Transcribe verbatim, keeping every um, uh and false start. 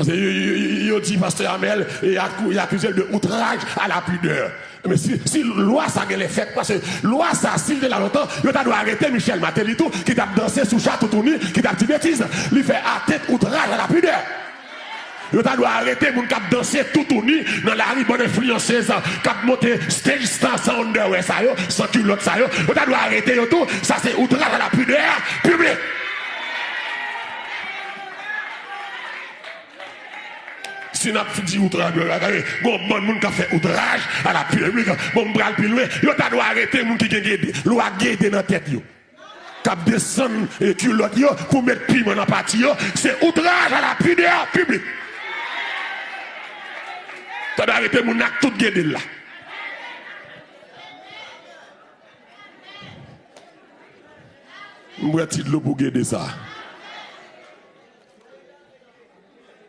Paske yo, yo, yo, yo di pastè Amel, e, akou-, yo akize l de outraj a la pidè. Men si, si lwa sa genlè fèt, paske lwa sa, si l te la lontan, yo ta dwe arete Michel Martelly tou, ki t ap danse sou cha toutouni, ki t ap di betiz. Li fè atent outraj a la pidè. Yo ta dwe arete moun k ap danse toutouni nan lari, bann enfliyansez k ap monte stage san, san underwear sa yo, san kilòt sa yo. Yo ta dwe arete yo tou. Sa se outraj a la pidè piblik. Si n ap di outraj, gade, gon bann moun k ap fè outraj a la piblik. Bon, m pral pi lwen. Yo ta dwe arete moun ki gen gede, lwa gede nan tèt yo, k ap desann, e, kilòt yo pou met piman nan pati yo. Se outraj a la pidè piblik. Ta dwe arete moun nan ak tout gede l la. M bwè ti dlo pou gede sa.